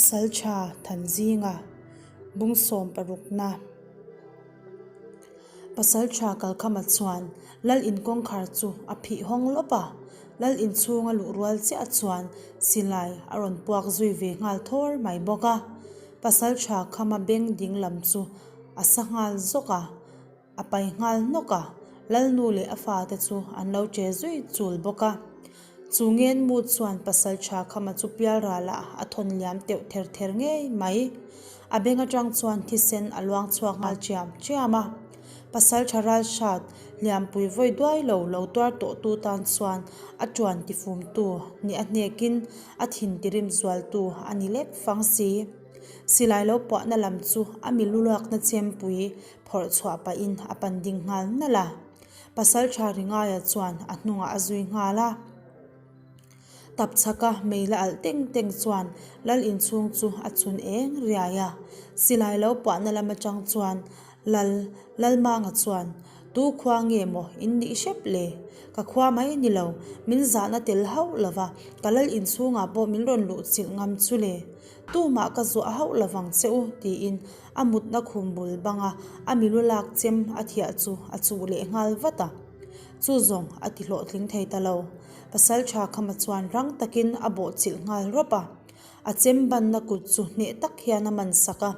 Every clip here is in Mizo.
Pasalṭha Thanzinga Bungsawm parukna Pasalṭha Kalkhama chuan Lal in kawngkhar chu a phih hawng lawp a, Lal in chhunga luh rual chiah chuan silai a rawn puak zui ve nghal thawr mai bawk a. Pasalṭha Khama beng ding lam chu a sa nghal zawk a. A pai nghal hnawk a, Lalnu leh a fate chu an lo che zui chul bawk a. Chu ngenmu chuan pasal tha khama chu pial ralah a thawn liam teuh ther ther ngei mai. A beng atang chuan thisen a luang chhuak nghal chiam chiam a. Pasal tha ral hrat hliampui vawi duai lo lo tuar tawh tu tan chuan a tuan tifumtu nih a hnekin a thin tirim zualtu a ni lek fang si. Silai lo puahna lam chu a mi luluakna chempui Phawrh chhuah pahin a pan ding nghal nalh a. Pasalṭha Ringaia chuan a hnungah a zui nghal a. Tap chhaka mei la alh teng teng chuan Lal inchhung chu a chhun eng riai a. Silai lo puahna lam atang chuan Lal Lalmanga chuan, Tu khua nge maw in nih hrep le? Ka khua mai ni lo, min zahna tel hauh lova ka Lal inchhungah pawh min rawn luh chilh ngam chu le. Tumah ka zuah hauh lovang che u, tiin a mutna khum bul banga a milu lak chem a thiah chu a chuh leh nghal vat a. Chu zawng a ti hlawhtling thei ta lo. Pasal tha khama chuan rang takin a bawh chilh nghal rawp a. A chem banna kut chu hneh tak hian a man sak a,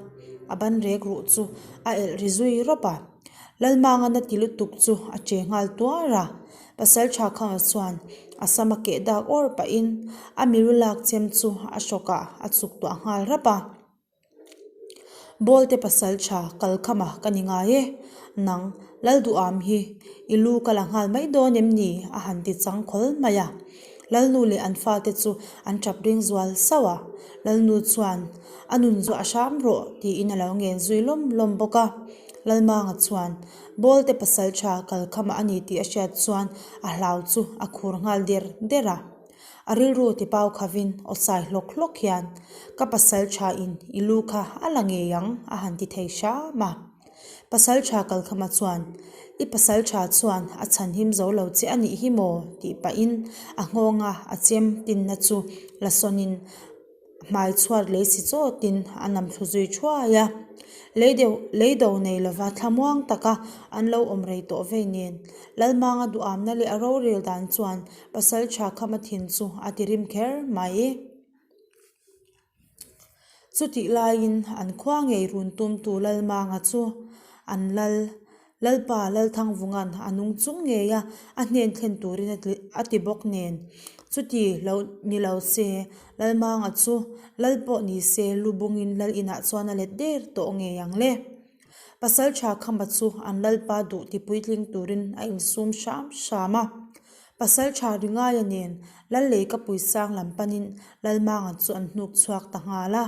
a ban rek ruh chu a elh ri zui rawp a. Lalmangana ti lutuk chu a che nghal tuar a. Pasal tha khama chuan a sam a keh dak awr pahin a milu lak chem chu a hrawkah a chuk tuah nghal rap a. Bawlte pasal tha kal khama ka ni ngai e, nang Lalduham hi i lu ka la nghal mai dawn em ni? a han ti chang khawl mai a. Lalnu leh an fate chu an tap ring zual sauh a, Lalnu chuan a nun zuah hram rawh tiin a lo ngen zui lawm lawm bawk a. Lalmanga chuan Bawlte pasal tha kal khama a ni tih a hriat chuan a hlau chu a khur nghal der der a. A rilru ti pau khavin aw sai hlawk hlawk hian, Ka pasal tha in i lu kha a la ngei ang a han ti thei hram a. Pasal tha kalkhama chuan, I pasal tha chuan a chhan him zo lo che a nih hi maw? tih pahin a nghawnga a chem tinna chu la sawnin hmai chhuat lei si chawtin a nam thlu zui thuai a. Lei deuh lei do nei lova thlamuang taka an lo awm rei tawh vei nen Lalmanga duhamna leh a rorel dan chuan Pasal tha khama thin chu a ti rim kher mai. Chutih laiin an khua ngei run tumtu Lalmanga chu an lal Lalpa Lalthangvunga'n a nung chung ngei a, a hnen thlen turin a ti bawk nen. Chuti lo ni lo se Lalmanga chu lal pawh ni se lu bungin lal inah chuan a let der tawh ngei ang le. Pasal tha khama chu an lalpa duh ti puitling turin a insum hram hram a. Pasal tha Ringaia nen Lallei ka puisang lam panin Lalmanga chu an hnuk chhuak ta nghal a.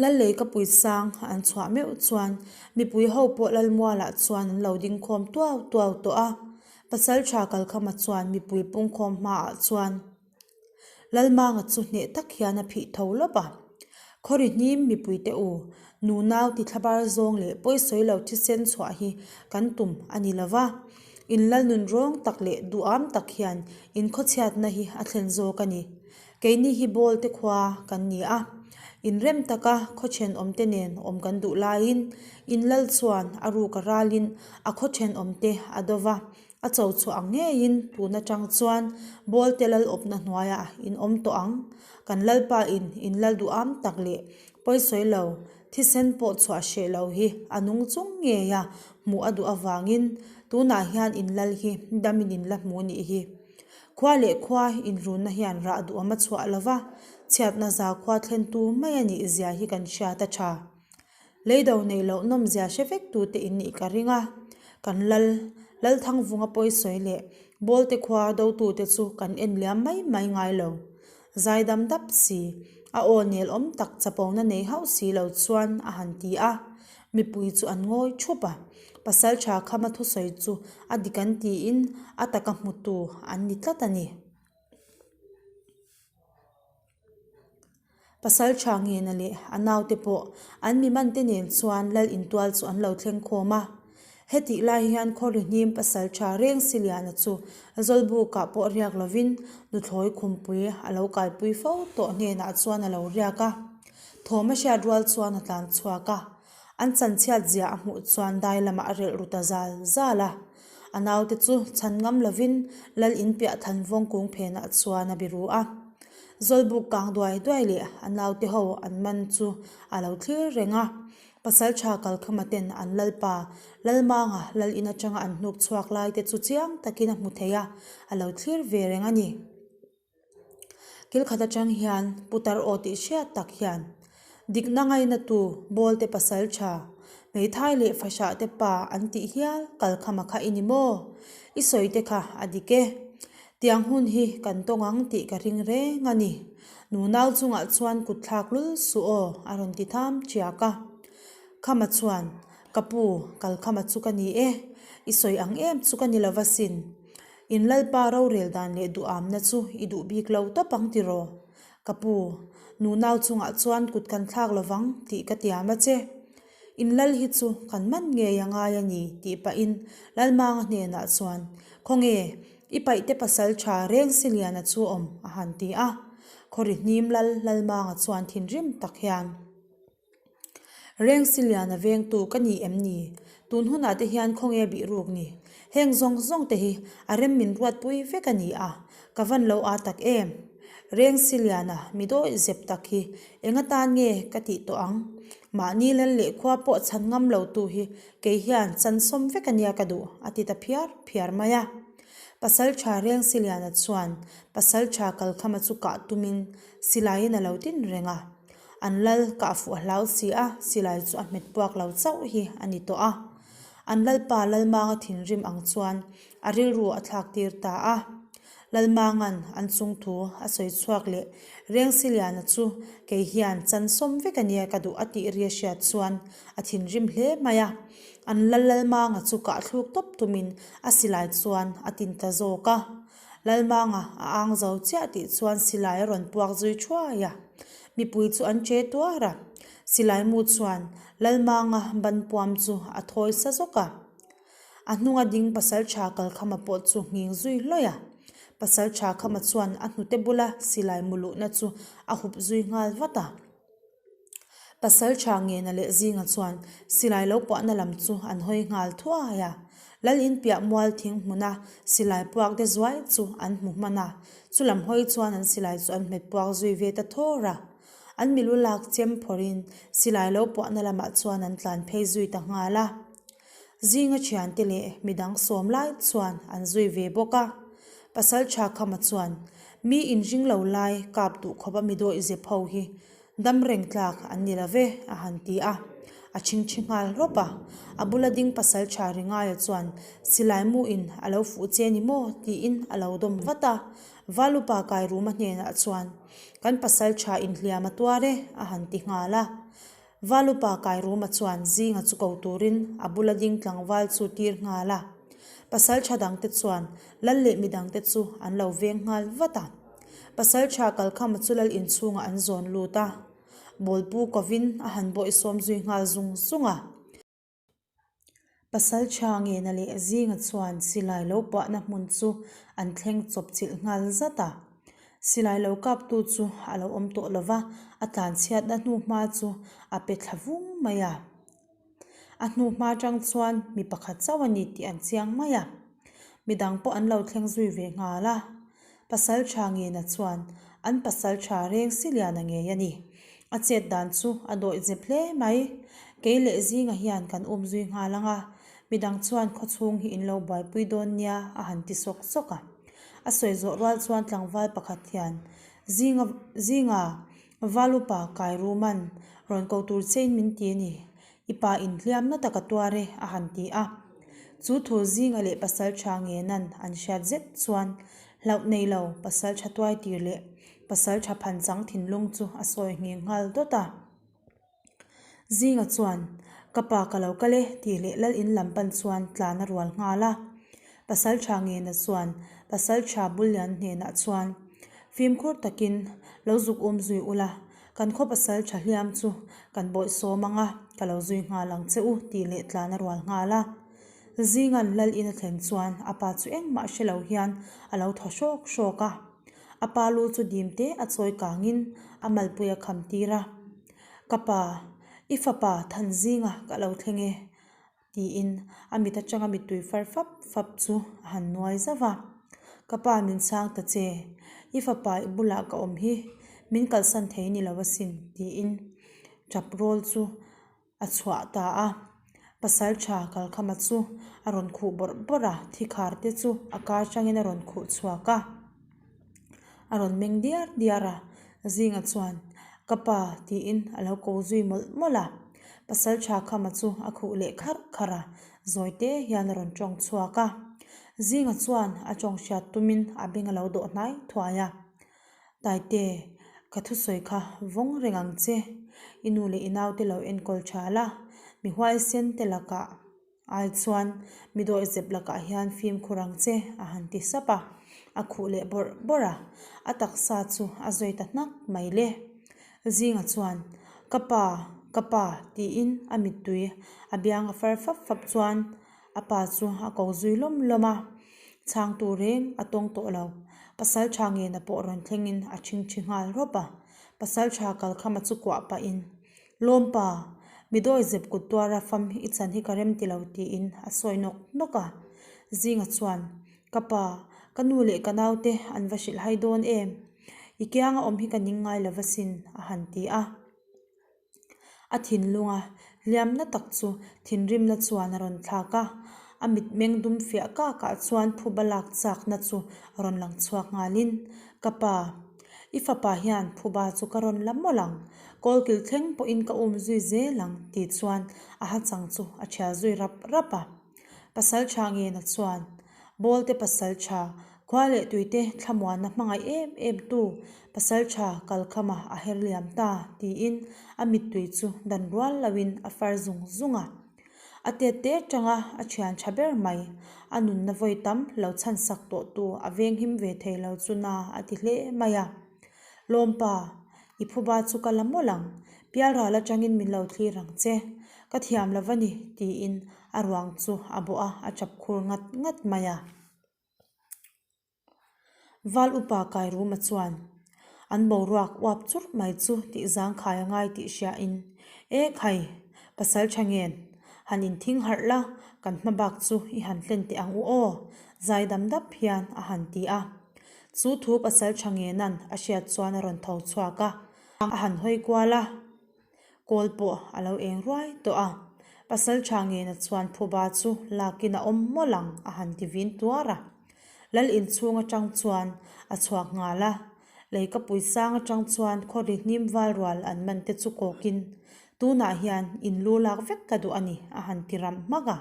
Lallei ka puisang an chhuah meuh chuan mipui ho pawh Lalmualah chuan an lo ding khawm tuau tuau tawh a. Pasal tha Kalkhama chuan mipui pungkhawm hmaah chuan. Lalmanga chu hneh tak hian a phih tho lawp a. Khawri hnim mipuite u, nunau ti thlabar zawng leh pawisawi lo thisen chhuah hi kan tum a ni lo va. In lalnun rawng tak leh duham tak hian in khawchhiatna hi a thlen zawk a ni. Keini hi bawl te khua kan ni a. Inrem taka khaw thenawmte nen awm kan duh laiin in lal chuan a ruk a ralin a khaw thenawmte a do va. A cho chhuah ang ngeiin tun atang chuan Bawlte lal awpna hnuaiah in awm tawh ang. Kan Lalpa in in lal duham tak leh pawisawi lo, thisen pawh chhuah hreh lo hi a nung chung ngei a, hmuh a duh avangin tunah hian in lal hi damin in la hmu nih hi. Khua leh khua inrunna hian rah duham a chhuah lo va, chhiatna zakhua thlentu mai a nih zia hi kan hriat a tha. Leido neih loh nawmzia hre vek tute in nih ka ring a, kan lal Lalthangvunga pawisawi leh Bawlte khua dotute chu kan en liam mai mai ngai lo. Zaidam dap si, a aw nel awm tak chapona nei hauh si lo chuan a han ti a, mipui chu an ngawi thup a, Pasaltha Khama thusawi chu a dik an tiin a taka hmutu an ni tlat a ni. Pasal tha Ngena leh a naute pawh an mi mante nen chuan lal intual chu an lo thleng khawm a. Hetih lai hian Khawrihnim pasaltha Rengsi Liana chu Zawlbukah pawh riak lovin nuthlawi khumpui a lo kaipui fo tawh hnenah chuan a lo riak a. Thawm a hriat rual chuan a tlan chhuak a. An chanchhiat zia a hmuh chuan dai lamah a relh ru ta zal zal a. A naute chu chhan ngam lovin lal in piah than vawng kung phenah chuan a biru a. Zawlbuk kang duai duai leh a naute ho an man chu a lo thlir reng a. Pasaltha Kalkhama ten an lalpa Lalmanga lal in atanga an hnuk chhuak lai te chu chiang takin a hmu thei a, a lo thlir ve reng a ni. Kil khat atang hian putar aw tih hriat tak hian dikna ngainatu Bawlte pasaltha, hmeithai leh fahrah te pa an tih hial Kalkhama kha i ni maw? I sawi te kha a dik e. Tiang hun hi kan tawng ang tih ka ring reng a ni. Nunau chungah chuan kut thlak lul suh aw a rawn ti tham chiak a. Khama chuan, Ka pu, Kalkhama chu ka ni e. I sawi ang em chu ka ni lo va sin. In Lalpa rorel dan leh duhamna chu i duh bik lo tawp ang tiraw? Ka pu, nunau chungah chuan kut kan thlak lovang tih ka tiam a che. In lal hi chu kan man ngei a ngai a ni tih pahin Lalmanga hnenah chuan, Khawnge, i paihte pasal tha reng si Liana chu awm a han ti a. Khawri hnim lal Lalmanga chuan thinrim tak hian, Reng si Liana vengtu ka ni em ni? Tun hunah te hian khawnge bih ruk ni? Heng zawng zawng te hi a rem min ruatpui vek a ni a, ka van lo a tak em? Reng si Liana mi dawih zep tak hi eng atan nge ka tih tawh ang? Mahni lal leh khua pawh chhan ngam lo tu hi kei hian chan sawm vek a nia ka duh, a ti ta phiar phiar mai a. Pasaltha Reng si Liana chuan Pasaltha Kalkhama chu kah tumin silaiin a lo tin reng a. An lal kah fuh a hlau si a, silai chu a hmet puak lo chauh hi a ni tawh a. An lalpa Lalmanga thinrim ang chuan a rilru a thlak tir ta a. Lalmanga'n an chung thu a sawi chhuak leh Rengsi Liana chu kei hian chan sawm vek a nia ka duh a tih ri a hriat chuan a thinrim hle mai a. An lal Lalmanga chu kah thluk tawp tumin a silai chuan a tin ta zawk a. Lalmanga a ang zo chiah tih chuan silai a rawn puak zui thuai a, mipui chu an che tuar a. Silai mu chuan Lalmanga ban puam chu a thawi sa zawk a. A hnunga ding Pasaltha Kalkhama pawh chu nghing zui hlawih a. Pasaltha Khama chuan a hnute bula silai mu luhna chu a hup zui nghal vat a. Pasaltha Ngena leh Zinga chuan silai lo puahna lam chu an hawi nghal thuai a. Lal in piah mual thing hmuna silai puak de zuai chu an hmu hman a, chu lam hawi chuan an silai chu an hmet puak zui ve ta thawr a. An milu lak chem phawrhin silai lo puahna lamah chuan an tlan phei zui ta nghal a. Zinga thiante leh midang sawm lai chuan an zui ve bawk a. Pasaltha Khama chuan mi inring lo lai kap duh khawp a mi dawih zep ho hi Dam reng tlak an ni lo ve, a han ti a. A chhingchhi nghal rawp a. A bula ding pasal tha Ringaia chuan silai mu in a lo fuh che ni maw tiin a lo dawm vat a. Valupa Kairuma hnenah chuan, Kan pasal tha inhliam a tuar e, a han ti nghal a. Valupa Kairuma chuan zinga chu ko turin a bula ding tlangval chu tir nghal a. Pasal tha dangte chuan lal leh midangte chu an lo veng nghal vat a. Pasaltha Kalkhama chu lal inchhungah an zawn lut a, bawlpu kovin a han bawihsawm zui nghal zung zung a. Pasaltha Ngena leh Zinga chuan silai lo puahna hmun chu an thleng chawp chilh nghal zat a. Silai lo kaptu chu a lo awm tawh lova, a tlanchhiatna hnuhma chu a pe thla vung mai a. A hnuhma atang chuan mi pakhat chauh a ni tih an chiang mai a, midang pawh an lo thleng zui ve nghal a. Pasal tha ngena chuan an pasal tha reng si lian a ngei a ni. A chet dan chu a dawih zep hle mai. Kei leh zinga hian kan um zui nghal ang a, midang chuan khawchhung hi in lo buaipui dawn nia a han ti sawk sawk a. A sawi zawh rual chuan tlangval pakhat hian zinga zinga Valupa Kairuman rawn ko tur chein min ti a ni. I pa inhliamna tak a tuar e, a han ti a. Chu thu zinga leh pasal tha ngenan an hriat zet chuan hlauh nei lo pasal tha tuai tir leh pasal tha phan chang thinlung chu a sawi nghing nghal dawt a. Zinga chuan, Ka pa ka lo kal e, tih leh lal in lam pan chuan tlan a rual nghal a. Pasal tha ngena chuan pasal tha Bullian hnenah chuan, Fimkhur takin lo zuk um zui ula, Kan khaw pasal tha hliam chu kan bawih sawm ang a, ka lo zui nghal ang che u tih leh tlan a rual nghal a. Zinga'n lal in a thlen chuan a pa chu engmah hre lo hian a lo thaw hrawk hrawk a. A pa lu chu dim te a chawi kangin a malpui a kham tir a. Ka pa, i fapa Thanzinga ka lo thleng e, tiin a mit atanga mittui far fap fap chu a han nuai zauh a. Ka pa min chhang ta che, i fapa i bulah ka awm hi, min kalsan thei ni lo asin, tiin tap rawl chu a chhuah ta a. Pasal tha Kalkhama chu a rawn khuh bawrh bawrh a, thikhar te chu a kar tangin a rawn khuh chhuak a. A rawn meng diar diar a, Zinga chuan, Ka pa, tiin a lo ko zui mawlh mawlh a. Pasal tha Khama chu a khuh leh kharh kharh a, zawi te hian a rawn tawng chhuak a. Zinga chuan a tawng hriat tumin a beng a lo dawh hnai thuai a. Taite, ka thusawi kha vawng reng ang che. I nu leh i naute lo enkawl tha la, mi huaisen te lakah ai chuan mi dawihzep lakah hian fimkhur ang che a han ti sap a, a khuh leh bawrh bawrh a, a taksa chu a zawi ta hnak mai le. Zinga chuan, Ka pa, ka pa tiin a mittui a biang a far fap fap chuan a pa chu a ko zui lawm lawm a, chhangtu reng a tawng tawh lo. Pasal tha ngena pawh rawn thlengin a ṭhingṭhi nghal rawp a, pasal tha kalkhama chu kuah pahin Lawmpa, mi dawi zep kut tuara fam i chan hi ka rem ti lo tiin a sawi nawk nawk a. Zinga chuan, Ka pa, ka nu leh ka naute an va hrilh hai dawn em? I kianga awm hi ka ning ngai lo va sin, a han ti a. A thinlunga hliamna tak chu thinrimna chuan a rawn thlak a, a mitmeng dum fiah kakah chuan phuba lak chakna chu a rawn lang chhuak nghalin, Ka pa, I fapa hian phuba chu ka rawn la mawlh ang, kawlkil thleng pawhin ka um zui zel ang tih chuan a hachang chu a thial zui rap rap a. Pasal tha ngena chuan, Bawlte pasal tha, khua leh tuite thlamuanna hmangaih em em tu pasal tha kalkhama a her liam ta tiin a mittui chu dan rual loin a far zung zung a. A tet te atanga a thian tha ber mai. A nunna vawi tam lo chhan sak tawh tu a venghim ve thei lo chu na a ti hle mai a. Lawmpa, i phuba chu ka la mawlh ang. Pialral atangin min lo thlir ang che. Ka thiam lo va ni, tiin a ruang chu a bawh a, a tap khur ngat ngat mai a. Val upa Kairuma chuan an boruak uap churh mai chu tih zangkhai a ngai tih hriain, E khai, pasal tha ngen, han inthing harh la, kan hma bak chu i han hlen teh ang u aw, zai dam dap hian a han ti a. Chu thu pasal tha ngenan a hriat chuan a rawn tho chhuak a, a han hawi kual a. Kawl pawh a lo eng ruai tawh a, pasal tha ngena chuan phuba chu lakin a awm mawlh ang a han ti vin tuar a. Lal inchhung atang chuan a chhuak nghal a, leikapui sang atang chuan khawri hnim val rual an man te chu kawkin, Tunah hian in lu lak vek ka duh a ni a han ti ram hmak a.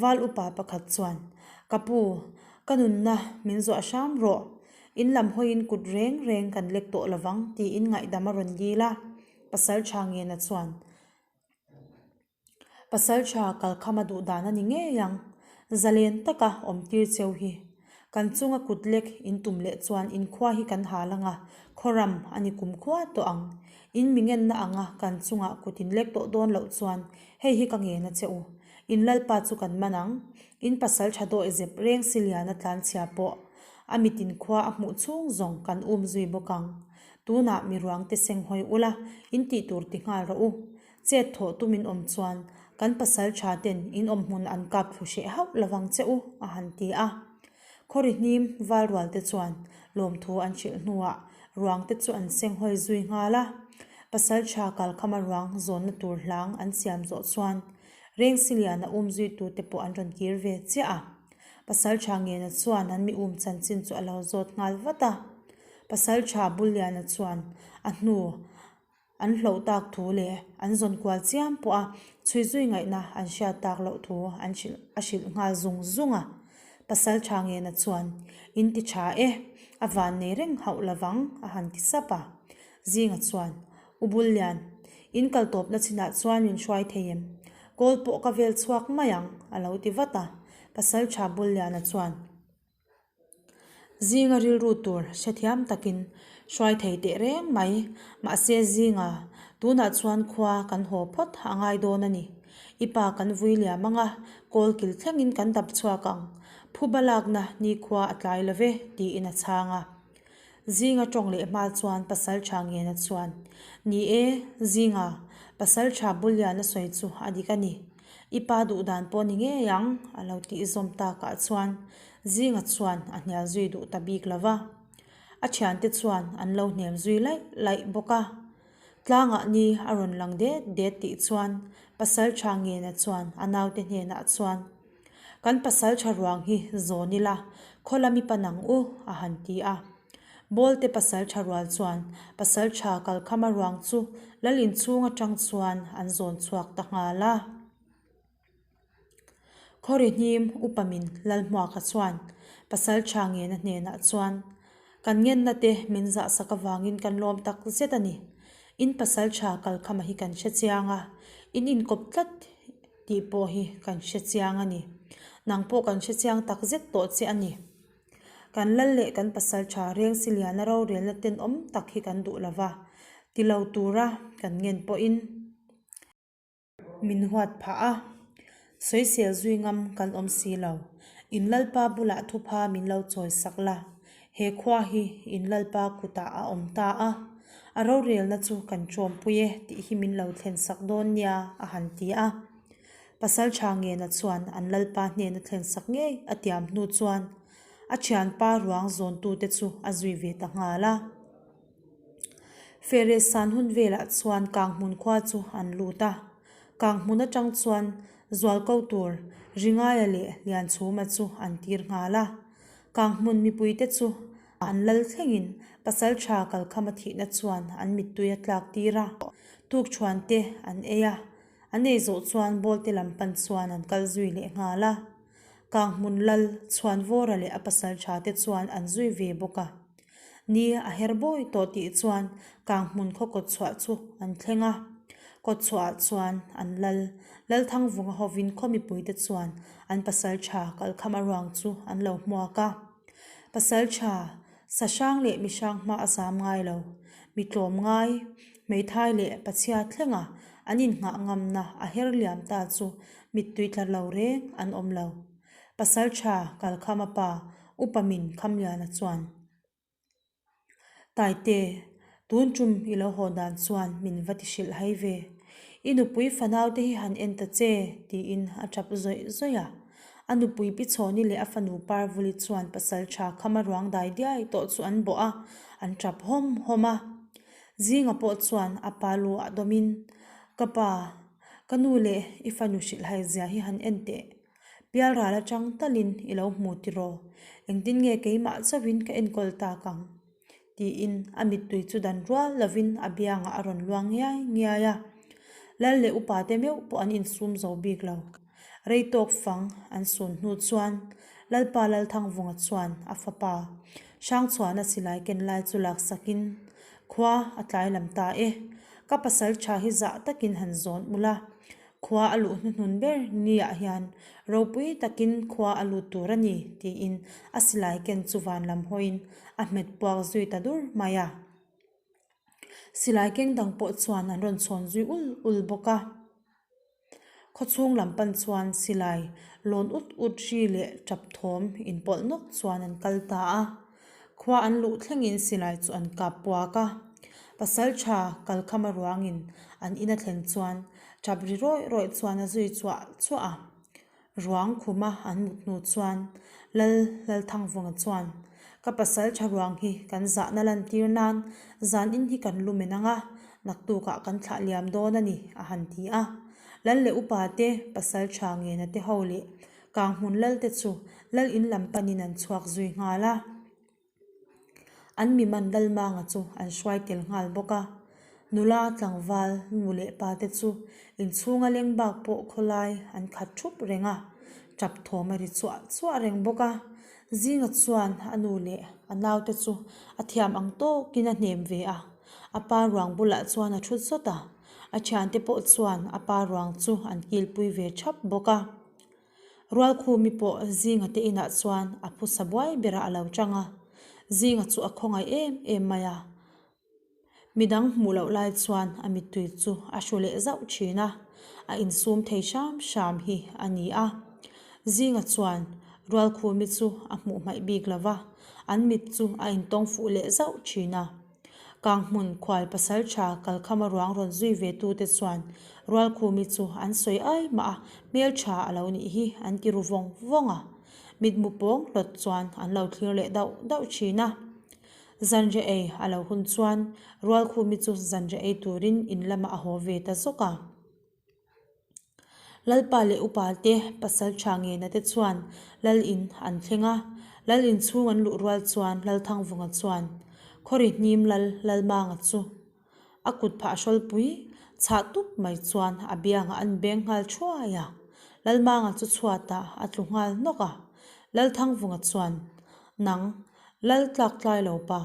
Val upa pakhat chuan, Ka pu, ka nunna min zuah hram rawh. In lam hawiin kut reng reng kan lek tawh lovang tiin ngaihdam a rawn dil a. Pasal tha ngena chuan, Pasal tha kalkham a duh dan a ni ngei ang. Zalen taka awm tir cheu hi. Kan chunga kut lek in tum leh chuan in khua hi kan hal ang a, khawram a ni kum khua tawh ang. In mi ngenna anga kan chungah kut in lek tawh dawn loh chuan hei hi ka ngena che u. In lalpa chu kan man ang. In pasal tha dawih zep reng si lian a tlanchhia pawh a mitin khua a hmuh chhung zawng kan um zui bawk ang. Tunah mi ruang te seng hawi ula, in tih tur ti nghal rawh u. Chet thawh tum in awm chuan kan pasal tha ten in awm hmun an kap thlu hreh hauh lovang che u, a han ti a. Khawri hnim val rual te chuan lawmthu an hrilh hnuah ruang te chu an seng hawi zui nghal a. Pasal tha kalkhama ruang zawnna tur hlang an siam zawh chuan Rengsiliana um zuitute pawh an rawn kir ve chiah a. Pasal tha Ngena chuan an mi um chanchin chu a lo zawt nghal vat a. Pasal tha Bulliana chuan a hnu an hloh tak thu leh an zawn kual chiam pawh a chhui zui ngaihna an hriat tak loh thu an hrilh a hrilh nghal zung zung a. Pasal tha Ngena chuan, In ti tha e, a van nei reng hauh lovang a han ti sap a. Zinga chuan, U Bullian, in kal tawpna chinah chuan min hruai thei em? Kawl pawh ka vel chhuak mai ang, a lo ti vat a. Pasal tha Bulliana chuan, Zinga rilru tur hrethiam takin hruai thei teh reng mai. Mahse Zinga, tunah chuan khua kan haw phawt a ngai dawn a ni. I pa kan vui liam ang a, kawl kil thlengin kan dap chhuak ang. Phuba lakna nikhua a tlai lo ve, tiin a chhang a. Zinga tawng leh hma chuan Pasaltha Ngena chuan, Ni e, Zinga, Pasaltha Buliana sawi chu a dik a ni. I pa duh dan pawh ni ngei ang, a lo tih zawm takah chuan Zinga chuan a hnial zui duh ta bik lo va. A thiante chuan an lo hnem zui laih laih bawk a. Tlangah ni a rawn lang det det tih chuan Pasaltha Ngena chuan a naute hnenah chuan, Kan pasaltha ruang hi zawn ila, khaw lami pan ang u, a han ti a. Bawlte pasaltha rual chuan pasaltha kalkhama ruang chu lal inchhung atang chuan an zawn chhuak ta nghal a. Khawri hnim upa min Lalhmuaka chuan pasaltha ngena hnenah chuan, Kan ngenna te min zahsak avangin kan lawm tak zet a ni. In pasaltha kalkhama hi kan hre chiang a, in inkawp tlat tih pawh hi kan hre chiang a ni. Nang pawh kan hre chiang tak zet tawh che a ni. Kan lal leh kan pasal tha reng si liana rorelna tenawm tak hi kan duh lo va, ti lo tura kan ngen pawhin min huat phah a, sawisel zui ngam kan awm si lo. In lalpa bulah thupha min lo chawi sak la, He khua hi in Lalpa kutah a awm ta a, a rorelna chu kan ṭawmpui e tih hi min lo thlen sak dawn nia, a han ti a. Pasalṭha Ngena chuan an Lalpa hnena thlen sak ngei a tiam hnu chuan a ṭhianpa ruang zawntute chu a zui ve ta nghal a. Fereh san hun velah chuan Kanghmun khua chu an lut a, Kanghmun aṭang chuan zualko tur Ringaia leh Lianchhuma chu an tir nghal a. Kanghmun mipuite chu an lal thlengin Pasalṭha Kalkhama thihna chuan an mittui a tlak tir a, tukṭhuan te an ei a, an ei zawh chuan Bawlte lam pan chuan an kal zui leh nghal a. Kanghmun lal Chhuanvawra leh a pasalṭha te chuan an zui ve bawk a. Ni a her bawi tawh tih chuan Kanghmun khaw kawtchhuah chu an thleng a. Kawtchhuahah chuan an lal Lalthangvunga hovin khaw mipuite chuan an pasalṭha kalkham a ruang chu an lo hmuak a. Pasalṭha sa hrang leh mi hrang hma a zam ngai lo. Mi tlawm ngai, hmeithai leh pachhia thlenga an innghah ngamna a her liam ta chu mittui tla lo reng an awm lo. Pasalṭha kalkhama pa Upa min Khamliana chuan, Taite, tun tum i lo haw dan chuan min va ti hrilh hai ve. I nupui fanau te hi han en ta che, tiin a tap zawih zawih a. A nupui Pi Chhawni leh a fanu Parvuli chuan pasal tha khama ruang dai diai tawh chu an bawh a, an tap hawm hawm a. Zinga pawh chuan a pa lu ah dawmin, Ka pa, ka nu leh i fanu hrilh hai zia hi han en teh. Pialral atang talin i lo hmu tiraw? Engtin nge keimah chauhin ka enkawl tak ang? tiin a mittui chu dan rual lovin a biangah a rawn luang ngiai ngiai a. Lal leh upa te meuh pawh an insum zo bik lo. Rei tawk fang an sun hnu chuan Lalpa Lalthangvunga chuan a fapa Hrangchhuana silai ken lai chu laksakin khua a tlai lam ta e. Ka pasal tha hi zah takin han zawn ula. Khua a luh hnuhnun ber niah hian ropui takin khua a lut tur a ni tiin a silai ken chu van lam hawiin a hmet puak zui ta dur mai a. Silai keng dang pawh chuan an rawn chhawn zui ul ul bawk a. Khawchhung lam pan chuan silai lawn ut ut ri leh tap thawm inpawlh nawk chuan an kal ta a. Khua an luh thlengin silai chu an kap puak a, pasaltha kalkhama ruangin an in a thlen chuan tap ri rawih rawih chuan a zui chuah chuah a. Ruang khuma an mut hnu chuan Lal Lalthangvunga chuan, Ka pasaltha ruang hi kan zahna lantir nan zan in hi kan lu men ang a, naktukah kan thlah liam dawn a ni, a han ti a. Lal leh upa te, pasaltha ngena te ho leh Kanghmun lal te chu lal in lam panin an chhuak zui nghal a. An mi man Lalmanga chu an hruai tel nghal bawk a. Nula tlangval nu leh pa te chu inchhunga leng bak pawh khawlai an khat thup reng a, tap thawm a ri chuah chuah reng bawk a. Zinga chuan a nu leh a naute chu a thiam ang tawkin a hnem ve a, a pa ruang bulah chuan a thut zawt a. A thiante pawh chuan a pa ruang chu an kilpui ve thap bawk a. Rualkhumi pawh Zinga te inah chuan a phusa buai berah a lo chang a, Zinga chu a khawngaih em em mai a. Midang hmuh loh lai chuan a mittui chu a hru leh zauh thin a, a insum thei hram hram hi a ni a. Zinga chuan Rualkhumi chu a hmuh hmaih bik lo va, an mit chu a intawng fuh leh zauh thin a. Kanghmun khual pasal tha kalkhama ruang rawn zui ve tute chuan Rualkhumi chu an sawi ai mah a, hmeltha a lo nih hi an ti ru vawng vawng a. Mitmu pawng hlawt chuan an lo thlir leh dauh dauh thin a. Zanriah ei a lo hun chuan Rualkhumi chu zanriah ei turin in lamah a haw ve ta zawk a. Lalpa leh upa te pasal tha ngena te chuan Lal in an thleng a, Lal in chhung an luh rual chuan Lalthangvunga chuan Khawri hnim Lal Lalmanga chu a kut phah hrawlpui chhah tup mai chuan a biangah an beng nghal thuai a, Lalmanga chu chhuatah a tlu nghal hnawk a, Lalthangvunga chuan Nang Lal tlak tlai lo pa,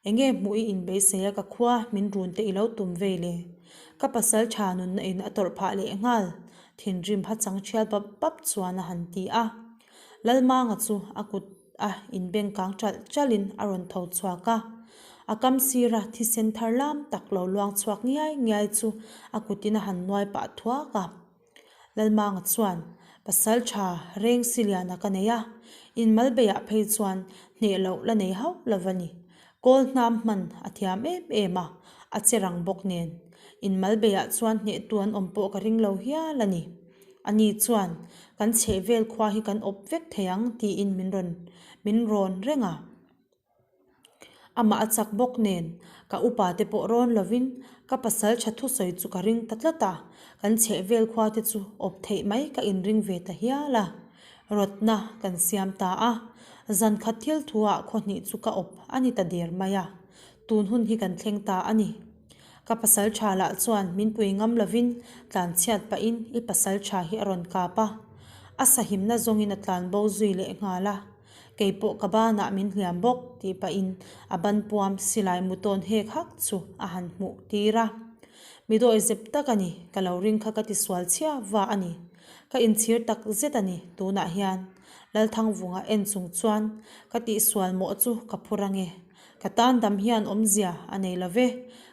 Enge hmuh i inbeisei a ka khua min run te i lo tum vei le? Ka pasal tha nunna in a tawrh phah leh nghal, thinrim ha chang thial pap pap chuan a han ti a. Lalmanga chu a kut a inbeng kang ṭalh ṭalhin a rawn tho chhuak a. A kam sira thisen thar lam tak lo luang chhuak ngiai ngiai chu a kutin a han nuai pah thuak a. Lalmanga chuan, Pasal tha reng si liana ka nei a, inmal beiah phei chuan hneh loh la nei hauh lo va ni. Kawl hnam hman a thiam em em a, a che rang bawk nen. Inmal beiah chuan hnehtu an awm pawh ka ring lo hial a ni. Ani chuan, Kan chhehvel khua hi kan awp vek thei ang tiin min rawn min rawn reng a. Amah a chak bawk nen, ka upa te pawh rawn lovin ka pasal tha thusawi chu ka ring ta tlat a, kan chhehvel khua te chu awp theih mai ka inring ve ta hial a. Rawtna kan siam ta a, zan khat thil thu ah khaw hnih chu ka awp a ni ta der mai a, tun hun hi kan thleng ta a ni. Ka pasal tha lah chuan min pui ngam lovin tlanchhiat pahin i pasal tha hi a rawn kap a, a sahimna zawngin a tlanbo zui leh nghal a. Kei pawh ka banah min hliam bawk tih pahin a ban puam silai mu tawn hek hak chu a han hmuh tir a. Mi dawi zep tak a ni, ka lo ring kha ka ti sual chhia va a ni. Ka inchhir tak zet a ni tunah hian. Lalthangvunga en chung chuan ka tihsual mawh chu ka phur ange. Ka tan dam hian awmzia a nei lo ve,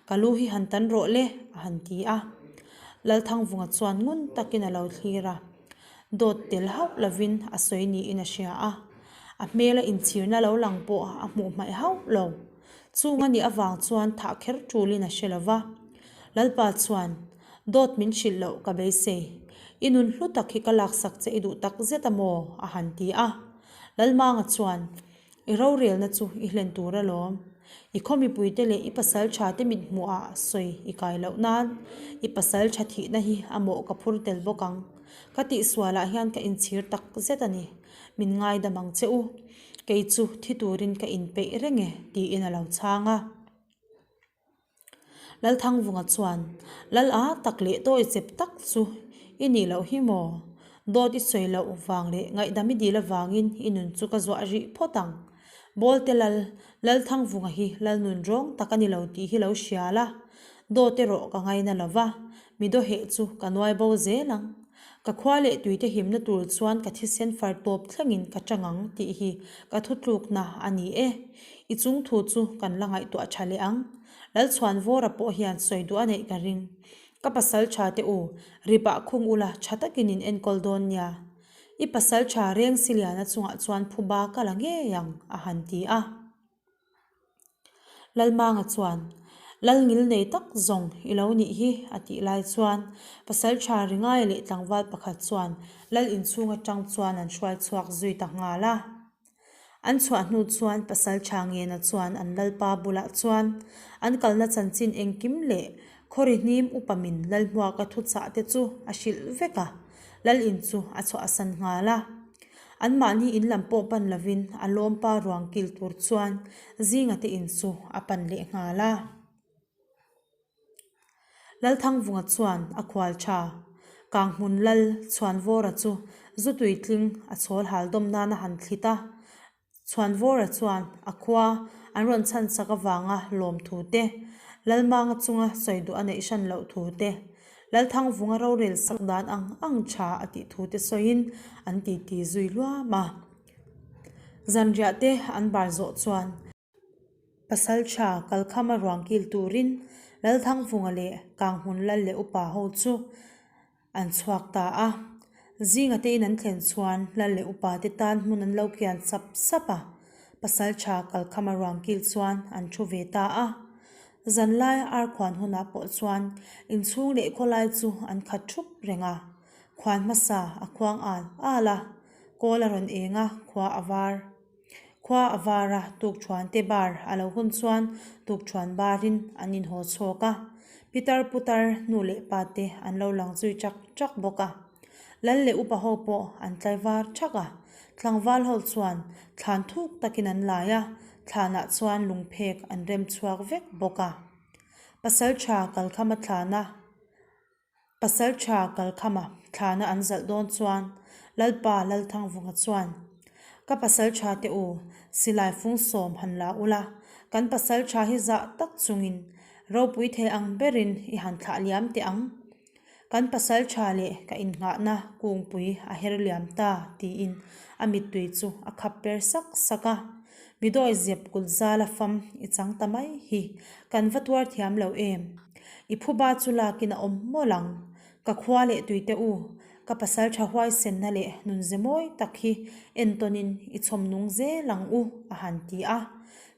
ka lu hi han tan rawh le a han ti a. Lalthangvunga chuan ngun takin a lo thlir a. Dawt tel hauh lovin a sawi niin a hria a, a hmela inchhirna lo lang pawh a hmuh hmaih hauh lo. Chung a nih avang chuan thah kher tulin a hre lo va. Lalpa chuan, Dawt min hrilh loh ka beisei. I nun hlu tak hi ka laksak che i duh tak zet a maw? a han ti a. Lalmanga chuan, I rorelna chu i hlen tur alawm. I khaw mipuite leh i pasal tha te mit hmuhah sawi i kai loh nan i pasal tha thihna hi a mawh ka phur tel bawk ang. Ka tihsualah hian ka inchhir tak zet a ni. Min ngaidam ang che u. Kei chu thi turin ka inpeih reng e, tiin a lo chhang a. Lalthangvunga chuan, Lal a tak leh tawi chep tak chu i nih loh hi maw? Dawt i sawi loh vang leh ngaihdam i dil avangin i nun chu ka zuah rih phawt ang. Bawlte Lal, Lalthangvunga hi Lal nun rawng tak a ni lo tih hi lo hria la, dawt erawh ka ngaina lo va, mi dawheh chu ka nuai bo zel ang. Ka khua leh tuite himna tur chuan ka thisen far tawp thlengin ka chang ang tih hi ka thutlukna a ni e. I chung thu chu kan la ngaihtuah tha leh ang. Lalchhuanvawra pawh hian sawi duh a neih ka ring. Ka pasal tha te u, ripah khung ula tha takin in enkawl dawn nia. I pasal tha reng Siliana chungah chuan phuba ka la ngei ang, a han ti a. Lalmanga chuan, Lal ngil nei tak zawng i lo nih hi, a tih lai chuan pasal tha ringai leh tlangval pakhat chuan lal inchhung atang chuan an hruai chhuak zui ta nghal a. An chhuah hnu chuan pasal tha ngena chuan an lalpa bulah chuan an kalna chanchin engkim leh khawri hnim upa min Lalhmuaka thuchah te chu a hrilh vek a, lal in chu a chhuahsan nghal a. Anmahni in lam pawh pan lovin a lawmpa ruang kil tur chuan zinga te in chu a pan leh nghal a. Lalthangvunga chuan a khual tha, Kanghmun Lal Chhuanvawra chu zu tuitling a chhawl hal dawm nan a han thlit a. Chhuanvawra chuan a khua an rawn chhan sak avanga lawm thu te, Lalmanga chunga sawi duh a neih hran loh thu te, Lalthangvunga rorel sak dan ang ang tha a tih thu te sawiin an titi zui luam a. Zanriah te an bar zawh chuan. Pasalṭha Kalkhama ruang kil turin Lalthangvunga leh Kanghmun lal leh upa ho chu an chhuak ta a. Zinga te in an thlen chuan lal leh upa te tan hmun an lo kian sap sap a. Pasalṭha Kalkhama ruang kil chuan an thu ve ta a. Zanlai arkhuan hunah pawh chuan inchhung leh khawlai chu an khat thup reng a. Khuan hmasa a khuang al al a, kawl a rawn eng a, khua a var. Khua a var a, tukthuan te bar a lo hun chuan tukthuan barin an inhaw chhawk a. Pitar putar nu leh pa te an lo lang zui chak chak bawk a. Lal leh upa ho pawh an tlai var thak a. Tlangval ho chuan thlan thuk takin an lai a, thlanah chuan lungphek an rem chhuak vek bawk a. Pasaltha kalkhama thlana. Pasalṭha Kalkhama thlana an zalh dawn chuan Lalpa Lalthangvunga chuan, Ka pasalṭha te u, silai fung sawm han la ula, kan pasalṭha hi zah tak chungin ropui thei ang berin i han thlah liam teh ang. Kan pasalṭha leh ka innghahna kungpui a her liam ta, tiin a mittui chu a khap per sak sak a. Midawi zep kut zala fam i chang ta mai hi kan va tuar thiam lo em? I phuba chu lakin a awm mawlh ang. Ka khua leh tuite u, ka pasal tha huaisenna leh nunze mawi tak hi entawnin i chhawm nung zel ang u, a han ti a.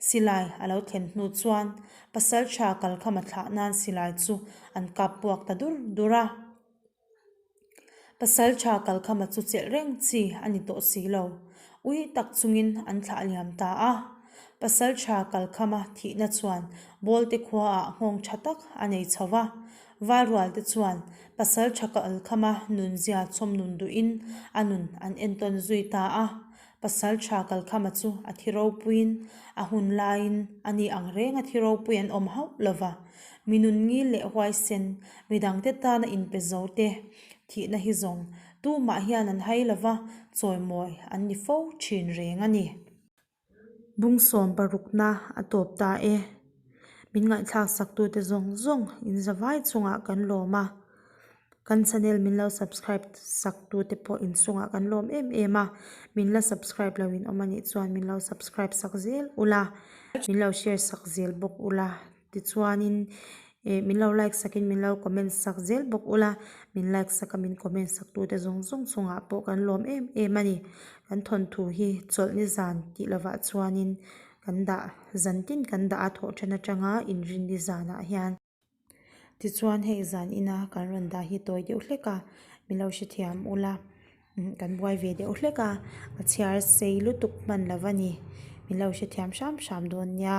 Silai a lo thlen hnu chuan pasal tha kalkhama thlah nan silai chu an kap puak ta dur dur a. Pasal tha kalkhama chu chelh reng chi a ni tawh si lo. Ui tak chungin an thlah liam ta a. Pasal tha kalkhama thihna chuan Bawlte khuaah nghawng tha tak a nei chho va. Valrualte chuan pasal tha kalkhama nunzia chhawm nun duhin a nun an entawn zui ta a. Pasal tha kalkhama chu a thi ropuiin a hun laiin a ni ang reng a thi ropui an awm hauh lo va. Mi nun ngil leh huaisen, midangte tana inpe zo te thihna hi zawng tumah hian an hai lo va, chawimawi an ni fo thin reng a ni. Bungsawm parukna a tawp ta e. Min ngaihthlak saktute zawng zawng in zavai chungah kan lawm a. Kan channel min lo subscribe sak tu te pawh inchungah kan lawm em em a, min la subscribe lo in awm anih chuan min lo subscribe sak zel ula, min lo share sak zel bawk ula, tichuanin eh min lo like sakin min lo comment sak zel bawk ula, min like sak a min comment sak tu te zawng zawng chungah pawh kan lawm em em a ni. Kan thawnthu hi chawlh ni zan tih lovah chuanin kan dah zan tin kan dah a thawh then atanga inrinni zanah hian. Tichuan hei zan ina kan rawn dah hi tawi deuh hlek a, min lo hrethiam ula kan buai ve deuh hlek a, a chhiar sei lutuk hman lo va ni, min lo hrethiam hram hram dawn nia.